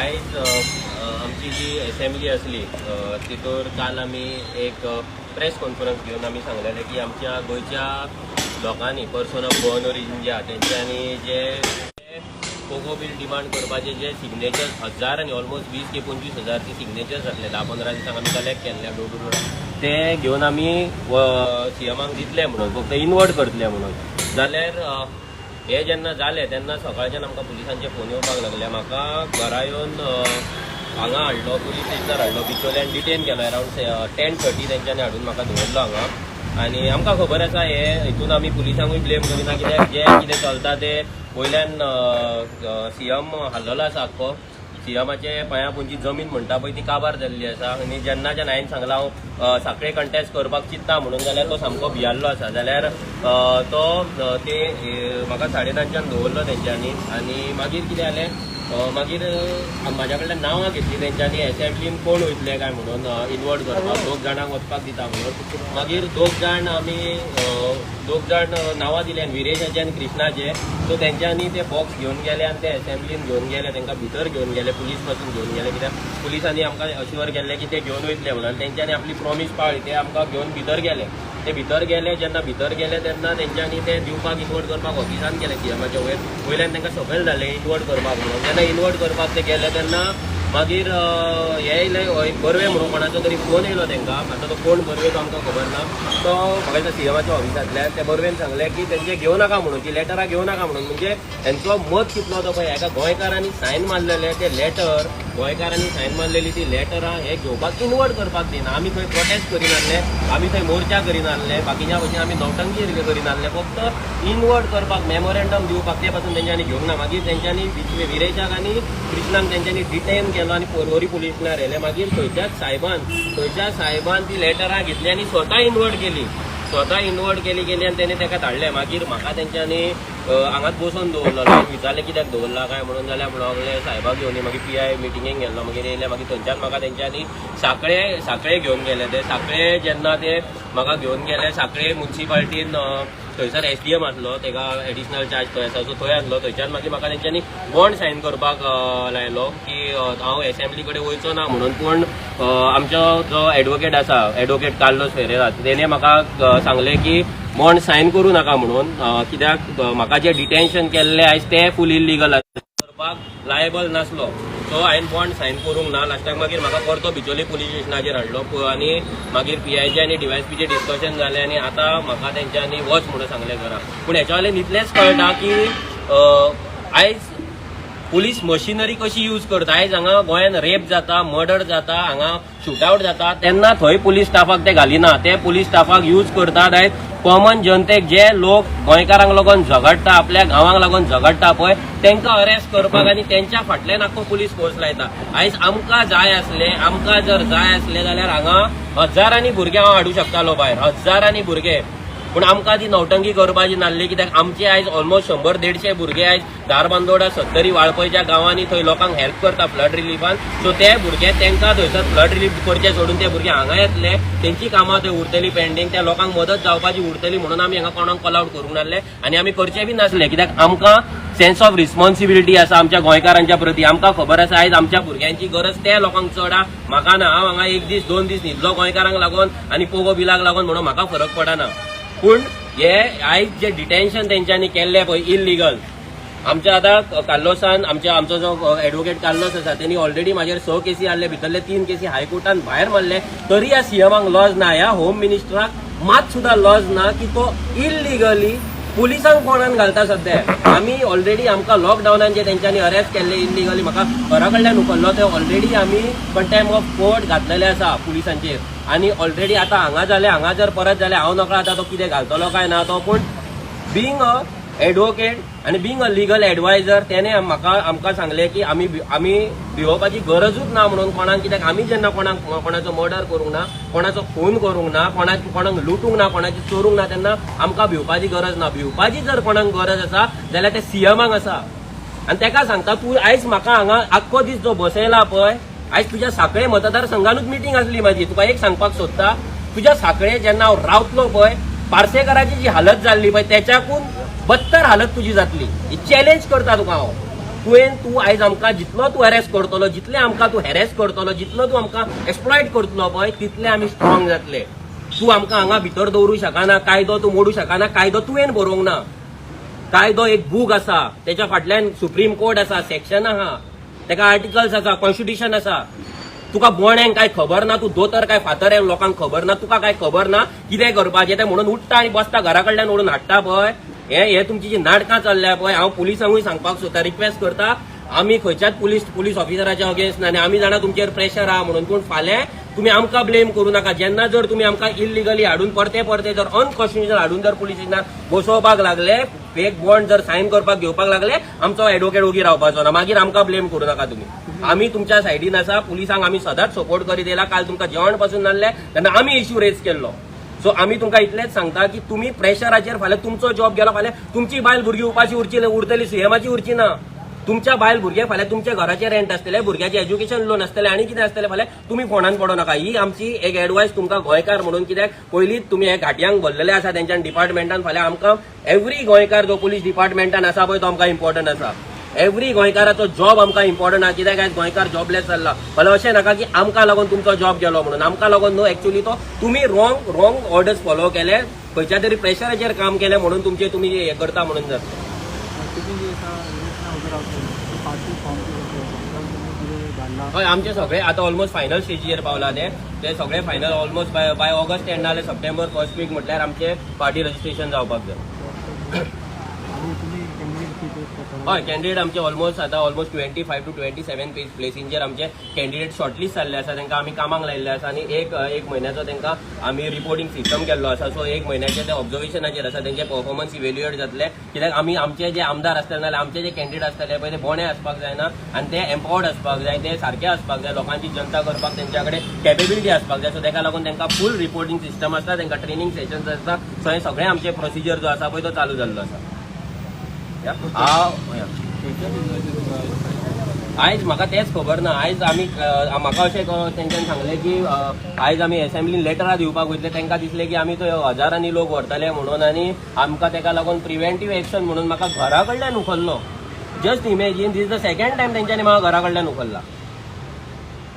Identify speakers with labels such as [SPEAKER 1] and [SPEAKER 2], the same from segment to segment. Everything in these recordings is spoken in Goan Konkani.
[SPEAKER 1] आयज आमची जी एसेंब्ली आसली, तितूर काल आमी एक प्रेस कॉन्फरन्स घेवन आमी सांगलेलें की आमच्या गोंयच्या लोकांनी, पर्सन ऑफ गोवन ओरिजीन जे आहा, तेंच्यांनी जे पोगो बील डिमांड करपाचे जे सिग्नेचर्स हजारांनी, ऑलमोस्ट 20 ते 25 हजार ती सिग्नेचर्स जातले, 10-15 दिसांक आमी कलेक्ट केल्ले डोर टू डोर, ते घेवन आमी सीएमाक दितले म्हणून, फक्त इनवर्ड करतले म्हणून. जाल्यार हे जेन्ना जालें तेन्ना सकाळच्यान आमकां पुलिसांचे फोन येवपाक लागले. म्हाका घरा येवन हांगा हाडलो, पुलीस स्टेशनार हाडलो बिचोले, डिटेन केलो. अरावंड 10:30 तेंच्यांनी हाडून म्हाका दवरलो हांगा. आनी आमकां खबर आसा, हे हितून आमी पुलिसांकूय ब्लेम करिना, कित्याक जें कितें चलता ते वयल्यान सीएम हाल्लेलो आसा. आख्खो सीएमाचे पांया पोंदची जमीन म्हणटा पळय, ती काबार जाल्ली आसा. आनी जेन्नाच्यान हांवें सांगलां हांव सांखळे कंटेस्ट करपाक चिंत्ता म्हणून, जाल्यार तो सामको भियाल्लो आसा. जाल्यार तो ते म्हाका 9:30च्यान दवरलो तेंच्यांनी. आनी मागीर कितें जालें, मागीर म्हाज्या कडल्यान नांवां घेतली तेंच्यांनी, एसेंब्लीन कोण वयतले काय म्हणून इनवर्ड करपाक, दोग जाणांक वचपाक दिता म्हणून. मागीर दोग जाण आमी दोग जाण नांवां दिली, विरेशाचे आनी कृष्णाचे. सो तेंच्यांनी ते बॉक्स घेवन गेले आनी ते एसेंब्लीन घेवन गेले, तांकां भितर घेवन गेले, पुलीस पासून घेवन गेले, कित्याक पुलिसांनी आमकां अश्युअर केल्लें की ते घेवन वयतले म्हणून. तेंच्यांनी आपली प्रॉमीस पाळ्ळी, ते आमकां घेवन भितर गेले. ते भितर गेले, जेन्ना भितर गेले तेन्ना तेंच्यांनी ते दिवपाक, इनवर्ड करपाक ऑफिसान गेले सीएमाच्या वयर. वयल्यान तांकां सकयल धाडले इनवर्ड करपाक म्हणून. जेन्ना इनवर्ड करपाक ते गेले तेन्ना मागीर हे येयले, एक बर्वे म्हणून कोणाचो तरी फोन येयलो तांकां. आतां तो कोण बर्वे तो आमकां खबर ना. तो म्हाका दिसता सीएमाच्या ऑफिसांतल्यान. त्या बर्वेन सांगलें की तेंचे घेवं नाका म्हणून, ती लेटरां घेवं नाका म्हणून. म्हणजे तेंचो मत कितलो तो पळय, एका गोंयकारांनी सायन मारलेले ते लेटर, गोंयकारांनी सायन मारलेली ती लेटरां हे घेवपाक, इनवर्ड करपाक दिना. आमी थंय प्रोटेस्ट करिनासले, आमी थंय मोर्चा करिनासले, बाकीच्या भशेन आमी नौटंकी करिनासले. फक्त इनवर्ड करपाक, मेमोरेंडम दिवपाक, ते पासून तेंच्यांनी घेवंक ना. मागीर तेंच्यांनी विरेशाक आनी कृष्णाक तेंच्यांनी डिटेन केलो आनी पोरवरी पुलीस स्टेशनार व्हेले. मागीर थंयच्याच सायबान ती लेटरां घेतली आनी स्वता इनवर्ड केली. स्वता इनवर्ड केली गेली आनी तेणी ताका धाडले. मागीर म्हाका तेंच्यांनी हांगाच बसोवन दवरलो. हांवें विचारलें कित्याक दवरला काय म्हणून, जाल्यार म्हणूंक लागले सायबाक घेवन. मागीर पीआय मिटिंगेक गेल्लो. मागीर येयले, मागीर थंयच्यान म्हाका तेंच्यांनी सांखळे सांखळे घेवन गेले. ते सांखळे जेन्ना ते म्हाका घेवन गेले सांखळे मुन्सिपाल्टीन, थंयसर एसडीएम आसलो, तेका एडिशनल चार्ज थंय आसा, सो थंय आसलो. थंयच्यान मागीर म्हाका तेंच्यांनी बॉन्ड सायन करपाक लायलो की हांव एसेंब्ली कडेन वयचो ना म्हणून. पूण आमचो जो एडवोकेट आसा, एडवोकेट कार्लोस फेरेरा, तेणे म्हाका सांगलें की बॉन्ड सायन करूं नाका म्हणून, कित्याक म्हाका जे डिटेन्शन केल्लें आयज तें फूल इलिगल करपाक लायबल नासलो. सो हांवें बॉन्ड सायन करूंक ना. लास्टाक मागीर म्हाका परतो बिचोली पुलीस स्टेशनाचेर हाडलो आनी मागीर पीआयचे आनी डीवायएसपीचे डिस्कशन जालें आनी आतां म्हाका तेंच्यांनी वच म्हणून सांगलें घरा. पूण हेच्या वयल्यान इतलेंच कळटा की आयज पुलीस मशिनरी कशी यूज करता. आयज हांगा गोंयान रेप जाता, मर्डर जाता, हांगा शूटआउट जाता, तेन्ना थंय पुलीस स्टाफाक ते घालिना. ते पुलीस स्टाफाक यूज करतात आयज कॉमन जनतेक, जे लोक गोंयकारांक लागून झगडटा, आपल्या गांवांक लागून झगडटा पळय, तांकां अरेस्ट करपाक आनी तेंच्या फाटल्यान आख्खो पुलीस फोर्स लायता. आयज आमकां जाय आसले, आमकां जर जाय आसले जाल्यार हांगा हजारांनी भुरगे हांव हाडूं शकतालो भायर, हजारांनी भुरगे. पूण आमकां ती नौटंकी करपाची नासली, कित्याक आमचे आयज ऑलमोस्ट 100-150 भुरगे आयज धारबांदोडा, सत्तरी, वाळपयच्या गांवांनी थंय लोकांक हेल्प करता फ्लड रिलीफान. सो ते भुरगे तांकां थंयसर फ्लड रिलीफ करचे सोडून ते भुरगे हांगा येतले, तेंची कामां थंय उरतली पेंडींग, त्या लोकांक मदत जावपाची उरतली म्हणून आमी हांगा कोणाक कॉल आउट करूंक नासले आनी आमी करचे बी नासले, कित्याक आमकां सेन्स ऑफ रिस्पॉन्सिबिलिटी आसा आमच्या गोंयकारांच्या प्रती. आमकां खबर आसा, आयज आमच्या भुरग्यांची गरज त्या लोकांक चड आहा, म्हाका ना. हांव हांगा एक दीस दोन दीस न्हिदलो गोंयकारांक लागून आनी पोगो बिलाक लागून म्हणून म्हाका फरक पडना. पूण हे आयज जे डिटेन्शन तेंच्यांनी केल्लें पळय इलिगल, आमच्या आतां कार्लोसान, आमच्या आमचो जो एडवोकेट कार्लोस आसा, तेणी ऑलरेडी म्हाजेर स केसी हाडले. भितरले तीन केसी हायकोर्टान भायर मारले, तरी ह्या सीएमाक लज ना, ह्या होम मिनिस्टराक मात सुद्दां लज ना की तो इलिगली पुलिसांक कोणान घालता. सध्या आमी ऑलरेडी आमकां लॉकडावनान जे तेंच्यांनी अरेस्ट केल्ले इलिगली, म्हाका घरा कडल्यान उखल्लो, ते ऑलरेडी आमी कंटेम्प्ट ऑफ कोर्ट घातलेले आसा पुलिसांचेर. आनी ऑलरेडी आतां हांगा जालें, हांगा जर परत जालें, हांव नकळो आतां तो कितें घालतलो काय ना तो. पूण बिंग अ एडवोकेट आनी बिंग अ लिगल एडवायझर, तेणे म्हाका आमकां सांगलें की आमी भिवोवपाची गरजूच ना म्हणून कोणाक, कित्याक आमी जेन्ना कोणाक कोणाचो मर्डर करूंक ना, कोणाचो खून करूंक ना, कोणाक लुटूंक ना, कोणाची चोरूंक ना, तेन्ना आमकां भिवपाची गरज ना. भिवपाची जर कोणाक गरज आसा जाल्यार ते सीएमाक आसा. आनी तेका सांगता, तूं आयज म्हाका हांगा आख्खो दीस जो बसयला पळय, आयज तुज्या सांखळे मतदारसंघानूच मिटींग आसली म्हाजी. तुका एक सांगपाक सोदता, तुज्या सांखळे जेन्ना हांव रावतलो पळय, पार्सेकाराची जी हालत जाल्ली पळय, तेच्याकून बत्तर हालत तुजी जातली. ही चॅलेंज करता तुका हांव. तुवें तूं आयज आमकां जितलो तूं अरेस्ट करतलो, जितले आमकां तूं हॅरेस करतलो, जितलो तूं आमकां एक्सप्लॉयट करतलो पळय, तितले आमी स्ट्रॉंग जातले. तूं आमकां हांगा भितर दवरूं शकना, कायदो तूं मोडूं शकना. कायदो तुवें बरोवंक ना. कायदो एक बूक आसा, तेच्या फाटल्यान सुप्रीम कोर्ट आसा, सेक्शन आहा, तेका आर्टिकल्स आसा, कॉन्स्टिट्युशन आसा. तुका बोण्यांक काय खबर ना. तूं दोतर काय फातर हे लोकांक खबर ना. तुका काय खबर ना कितें करपाचें तें, म्हणून उठ्ठा आनी बसता, घरा कडल्यान ओडून हाडटा पळय. हे हे तुमची जी नाटकां चल्ल्या पळय, हांव पुलिसांकूय सांगपाक सोदता, रिक्वेस्ट करता, आमी खंयच्याच पुलीस ऑफिसराच्या अगेन्स्ट ना आनी आमी जाणा तुमचेर प्रेशर आहा म्हणून, पूण फाल्यां तुमी आमकां ब्लेम करूं नाका. जेन्ना जर तुमी आमकां इलिगली हाडून, परते परते जर अनकॉन्स्टिट्युशनल हाडून जर पुलीस स्टेशनार बसोवपाक लागले, फेक बॉन्ड जर सायन करपाक घेवपाक लागले, आमचो एडवोकेट ओगी रावपाचो ना. मागीर आमकां ब्लेम करूं नाका तुमी. आमी तुमच्या सायडीन आसा. पुलिसांक आमी सदांच सपोर्ट करीत येयला. काल तुमकां जेवण पासून नासलें तेन्ना आमी इश्यू रेज केल्लो. सो आमी तुमकां इतलेंच सांगता की तुमी प्रेशराचेर फाल्यां तुमचो जॉब गेलो, फाल्यां तुमची बायल भुरगीं उपाशी उरची उरतली, सीएमाची उरची ना. तुमच्या बायल भुरगे, फाल्यां तुमच्या घराचे रेंट आसतले, भुरग्याचे एज्युकेशन लोन आसतले आनी कितें आसतलें, फाल्यां तुमी फोंडान पडो नाका. ही आमची एक एडवायस तुमकां गोंयकार म्हणून, कित्याक पयलींच तुमी हे घाटयांक भरलेले आसा तेंच्या डिपार्टमेंटान. फाल्यां आमकां एवरी गोंयकार जो पुलीस डिपार्टमेंटान आसा पळय, तो आमकां इम्पॉर्टंट आसा. एवरी गोंयकाराचो जॉब आमकां इम्पॉर्टंट आहा, कित्याक आयज गोंयकार जॉबलेस चल्ला. फाल्यां अशें नाका की आमकां लागून तुमचो जॉब गेलो म्हणून. आमकां लागून न्हू, एक्चुअली तो तुमी रॉंग रॉंग ऑर्डर्स फॉलो केले, खंयच्या तरी प्रेशराचेर काम केलें म्हणून तुमचे तुमी हे करता म्हणून जातलें.
[SPEAKER 2] तुमी जे आतां इलेक्शनाक उबे रावतले, पार्टी फॉर्म कितें तुमी कितें धाडला?
[SPEAKER 1] हय, आमचे सगळे आतां ऑलमोस्ट फायनल स्टेजीचेर पावला. ते ते सगळे final almost by August end नाल्यार सप्टेंबर फर्स्ट वीक म्हटल्यार आमचे पार्टी रजिस्ट्रेशन जावपाक जाय.
[SPEAKER 2] आनी तुमी कॅन्डिडेट कितें करता?
[SPEAKER 1] हय, कॅन्डिडेट आमचे ऑलमोस्ट आतां almost 25 to 27 प्लेसींचेर आमचे कॅन्डिडेट शॉर्टलिस्ट जाल्ले आसा. तांकां आमी कामाक लायिल्ले आसा आनी एक एक म्हयन्याचो तांकां आमी रिपोर्टींग सिस्टम केल्लो आसा. सो एक म्हयन्याचे ते ऑब्जर्वेशनाचेर आसा, तेंचे परफॉर्मन्स इव्हेल्युएट जातले, कित्याक आमी आमचे जे आमदार आसतले नाल्यार आमचे जे कॅन्डिडेट आसतले पळय, ते बोणे आसपाक जायना आनी ते एम्पावर्ड आसपाक जाय, ते सारके आसपाक जाय, लोकांची जनता करपाक तेंच्या कडेन कॅपेबिलिटी आसपाक जाय. सो ताका लागून तांकां फूल रिपोर्टींग सिस्टम आसता, तांकां ट्रेनिंग सेशन्स आसता. सो हे सगळें आमचे प्रोसिजर जो आसा पळय, तो चालू जाल्लो आसा. या. हांव या.
[SPEAKER 2] खंयच्या बिजनेसाचेर तुका?
[SPEAKER 1] आयज म्हाका तेंच खबर ना. आयज आमी म्हाका अशें तेंच्यान सांगलें की आयज आमी एसेंब्लीन लेटरां दिवपाक वयतले. तांकां दिसलें की आमी थंय हजारांनी लोक व्हरतले म्हणून आनी आमकां तेका लागून प्रिवेंटीव एक्शन म्हणून म्हाका घरा कडल्यान उखल्लो. Just imagine, this the second time तेंच्यांनी म्हाका घरा कडल्यान उखल्ला.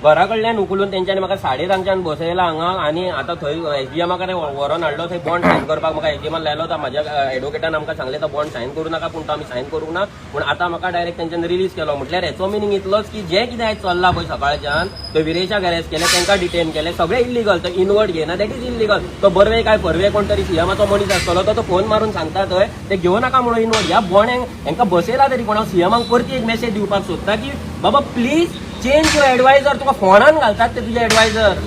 [SPEAKER 1] घरा कडल्यान उखलून तेंच्यांनी म्हाका 10:30च्यान बसयला हांगा आनी आतां थंय एसडीएमा कडेन व्हरोन हाडलो. थंय बॉन्ड सायन करपाक म्हाका एसडीएमान लायलो. तो म्हाज्या एडवोकेटान आमकां सांगलें, तो बॉन्ड सायन करूं नाका, पूण तो आमी सायन करूंक ना. पूण आतां म्हाका डायरेक्ट तेंच्यांनी रिलीज केलो. म्हटल्यार हेचो मिनींग इतलोच की जें कितें आयज चल्लां पळय, सकाळच्यान तो विरेशाक अरेस्ट केले, तांकां डिटेन केले, सगळें इल्लिगल. तो इनवर्ड घेयना, that is illegal. तो बर्वे काय परवे कोण तरी सीएमाचो मनीस आसतलो, तो तो फोन मारून सांगता थंय ते घेवं नाका म्हणून इनवर्ड. ह्या बोण्यांक हेंकां बसयला तरी कोण? हांव सीएमाक परती एक मेसेज दिवपाक सोदता की बाबा, please change your adviser. तुका फोनान घालतात ते तुजे एडवायझर.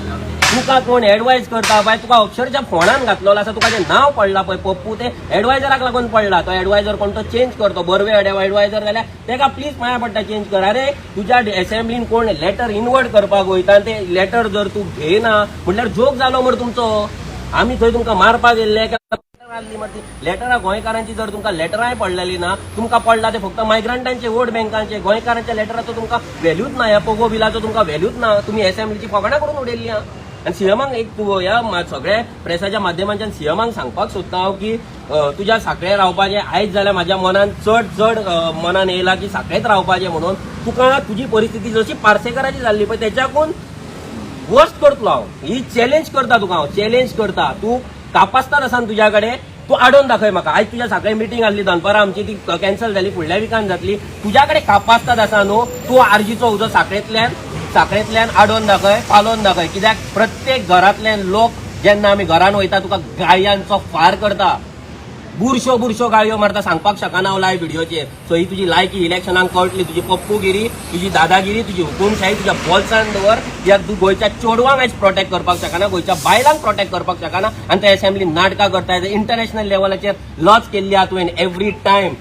[SPEAKER 1] तुका कोण एडवायज करता बाय, तुका अक्षरशः फोनान घातलेलो आसा. तुका जें नांव पडलां पळय पप्पू, ते एडवायझराक लागून पडला. तो एडवायझर कोण तो चेंज कर. तो बर्वे एडवायझर जाल्यार तेका प्लीज पांया पडटा, चेंज कर. अरे, तुज्या एसेंब्लीन कोण लेटर इनवर्ड करपाक वयता आनी ते लेटर जर तूं घेयना म्हटल्यार जोक जालो मरे तुमचो. आमी थंय तुमकां मारपाक येयल्ले काय मारली मरे ती लेटरां? गोंयकारांची जर तुमकां लेटरांय पडलेली ना, तुमकां पडला ते फक्त मायग्रंटांचे, वोट बँकांचे. गोंयकारांच्या लेटराचो तुमकां व्हॅल्यूच ना. ह्या पोगो बिलाचो तुमकां व्हॅल्यूच ना. तुमी एसेंब्लीची फकाणां करून उडयल्ली आहा. आनी सीएमाक एक तूं ह्या सगळे प्रेसाच्या माध्यमांच्यान सीएमाक सांगपाक सोदता हांव की तुज्या साखळे रावपाचें आयज जाल्यार म्हाज्या मनान चड चड मनान येयला की साखळेच रावपाचें म्हणून. तुका तुजी परिस्थिती जशी पार्सेकाराची जाल्ली पळय, तेच्याकून वर्स्ट करतलो हांव. ही चॅलेंज करता तुका हांव, चॅलेंज करता. तूं कापास्ताद आसा न्हू तुज्या कडेन, तूं आडोवन दाखय म्हाका. आयज तुज्या सकाळी मिटींग आसली दनपारां आमची, ती कॅन्सल जाली, फुडल्या विकान जातली. तुज्या कडेन कापास्ताद आसा न्हू, तूं आरजीचो उजो साखळेंतल्यान साखळेंतल्यान आडोवन दाखय, पालोवन दाखय. कित्याक प्रत्येक घरांतल्यान लोक जेन्ना आमी घरान वयता, तुका गाळयांचो फार करता, बुरश्यो बुरश्यो गाळयो मारता. सांगपाक शकना हांव लायव्ह व्हिडियोचेर. सो ही तुजी लायकी इलेक्शनाक कळटली. तुजी पप्पूगिरी, तुजी दादागिरी, तुजी हुकुमशाही तुज्या बोल्सान दवर, कित्याक तूं गोंयच्या चेडवांक आयज प्रोटेक्ट करपाक शकना, गोंयच्या बायलांक प्रोटेक्ट करपाक शकना आनी ते असेंब्ली नाटकां करता. इंटरनॅशनल लेवलाचेर लॉस केल्ली आहा तुवें एवरी टायम.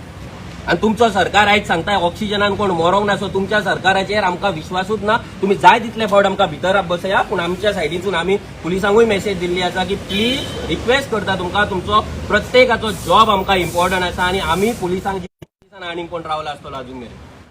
[SPEAKER 1] आनी तुमचो सरकार आयज सांगता ऑक्सिजनान कोण मरोंक ना. सो तुमच्या सरकाराचेर आमकां विश्वासूच ना. तुमी जाय तितले फावट आमकां भितर बसया, पूण आमच्या सायडीसून आमी पुलिसांकूय मेसेज दिल्ली आसा की प्लीज रिक्वेस्ट करता तुमकां, तुमचो प्रत्येकाचो जॉब आमकां इम्पॉर्टंट आसा. आनी आमी पुलिसांक आनी कोण रावला आसतलो अजून मेरेन.